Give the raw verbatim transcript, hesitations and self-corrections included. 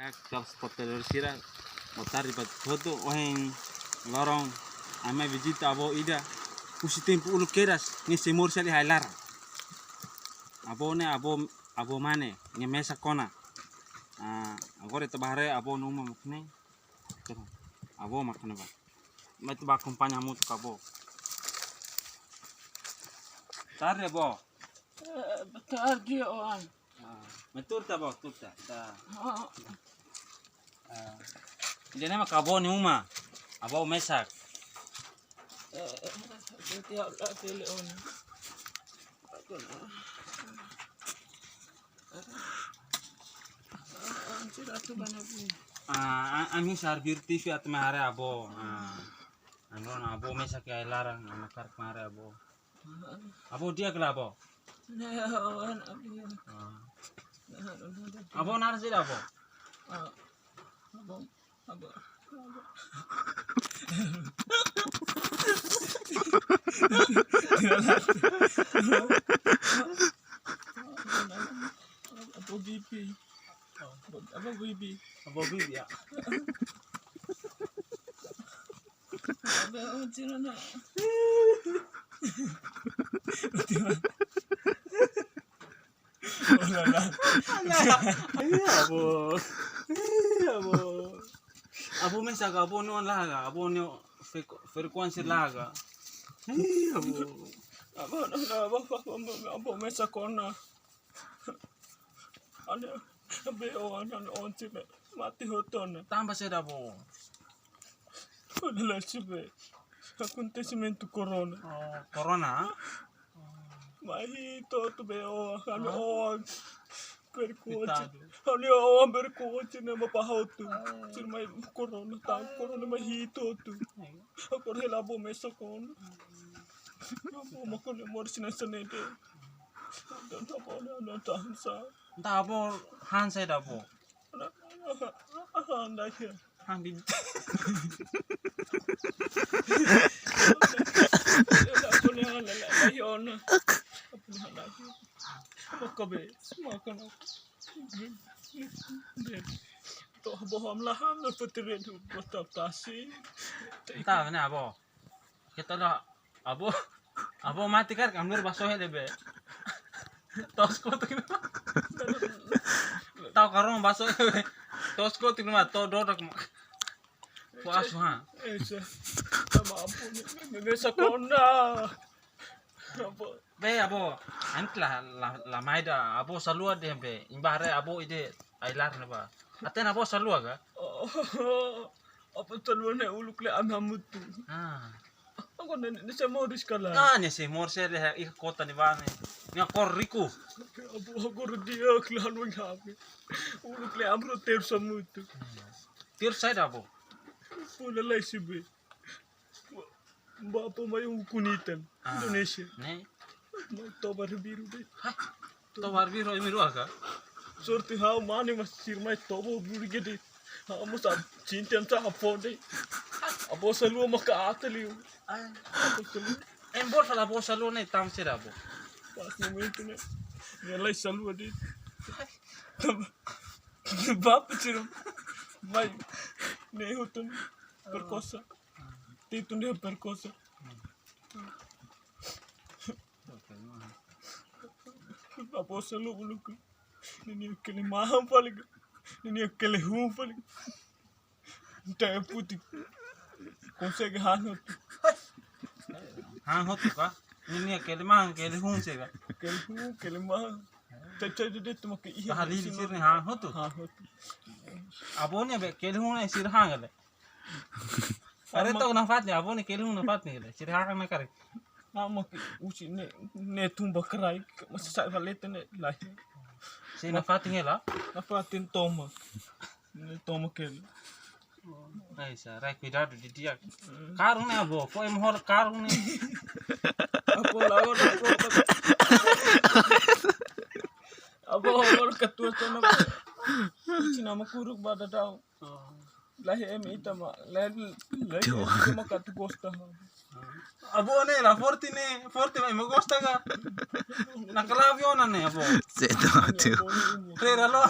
Telespetadór sira, boa tarde ba hotu. Ohin loron ami mai vizita avó ida, husi tempu uluk kedas, nia sei moris iha ai-laran. Avó ne'e, avó, avó mane, nia mesak ona. Ah, agora ita bá haree avó nia uma mak ne'e. Avó mak ne'ebá. Mai ita bá akompaña hamutuk ho avó. Tarde, avó. Eh, boa tarde, oan. Ah, mai tuur tiha, avó, tuur tiha. Tá. Ah. Ah. Ida-ne'e mak avó nia uma. Avó mesak. Eh, eh, eh, tiha, tiha, tiha, oan. Ah, ah, ah, sira atu bana bi. Ah, a-, ami husi Arbiru T V atu mai haree avó. Ah, anu, avó mesak iha ai-laran, ami hakarak mai haree avó. Avó di'ak ka lae, avó? Ne'e, oan, abi. Ah. Ne'e, oan, abi. Avó naran saida, avó? Ah, avó, avó, avó. Avó Bibi. Avó Bibi. Avó Bibi, ya. Avó, oan, sira na. Oh, la, la. Ai, avó. Ai, avó. Avó mesak ka, avó nia oan laga, avó nia fre-, frekuénsia laga. Ai, avó. Avó, no, no, avó, avó, avó, avó mesak ona. Ha'u-nia be oan, ha'u-nia oan sira mate hotu ona. Tanba saida, avó? Ha'u-nia lae sira be. Akontesimentu korona. Oh, korona? Mai hi'it hotu be oan, ha'u-nia oan. Perkuat. Koitadu. Ha'u-nia oan perkuat, ne'e mak paham hotu. Ah. Sira mai korona, tan korona mai hi'it hotu. Ai. Agora hela avó mesak ona. Avó mak ne'e moris hanesan ne'e de'it. Entaun avó la, la tahan sá. Entaun avó han saida, avó? Anda, anda, anda, ya. Han bibi. Avó la, la, la, ya, ona. Avó la, la, la. Maka be, maka na. To'o avó hamlaha, hamlaha fitire tu, bota tasi. Entaun ne'e, avó. Keta la, avó, avó mate karik ami na'in bá soe hela be. To'os kotuk ne'e. Tau karong bá soe hela be. To'os kotuk ne'e mak, to'o dodak mak. Fó asu, ha. Eh, sa-, sama ampun, me, me, me sakona. Apa? Be, avó, entaun la, la, la mai ida, avó sa'e lua de'it be. Imi bá haree avó iha ai-laran ne'ebá. Hatene avó sa'e lua ka? Oh, apa sa'e lua ne'e uluk ne'e ami hamutuk. Ah. Agora ne'e, ne'e sei moris ka lae? Ah, ne'e sei moris, sei iha kota ne'ebá ne'e. Ne'e kór riku. Avó, agora di'ak ka lae, anu, uluk ne'e ami rua terus hamutuk. Terus saida, avó? Pula lai sibe. Bapa mai ukun ita. Ah, Indonézia. Ne'e? Mai toba Arbiru de'it. Hah? Toba Arbiru imi rua ka? Sorte ha'u mane mak sira mai toba Arbiru de'it. Ha'u mós sente hanesan avó de'it. Avó sa'e lua maka aat liu. Ah. Avó sa'e lua. Imi bolu fali avó sa'e lua ne'e tanba saida, avó? Pas momentu ne'e. Nia lae sa'e lua de'it. Bapa sira mai. Ne'e hotu perkosa. Titu ne'e perkosa. Avó sa'e lua uluk. Ninia kele mahan fali. Ninia kele hun fali. Entaun puti. Konsege han hotu. Han hotu ka? Ninia kele mahan, kele hun saida? Kele hun, kele mahan. Cai-cai de'it maka iha. Tahalili sira-ne'e han hotu? Han hotu. Avó ne'e be kele hun ne'e sira han ka lae? Haree to'ok nafatin, avó ne'e kele hun nafatin ka lae? Sira han ona karik. Ha'u mak husi ne'e, ne'e tun ba kraik, masa sai valete ne'e lae. Sei nafatin hela? Nafatin tomak. Ne'e tomak hela. Ai, sa, rai kuidadu didi'ak. Karung ne'e, avó, fó ema hola karung ne'e. Avó la, avó la, avó la. Avó, avó la katuas ona. Husi Namakuruk ba daudaun. Oh. Lahi ema ita mak, lahi, lahi ema ita mak atu gosta. Avó ne'e la forte ne'e, forte mak ema gosta ka. Nakalabi ona ne'e, avó. Sei tau, tio. Rera lo.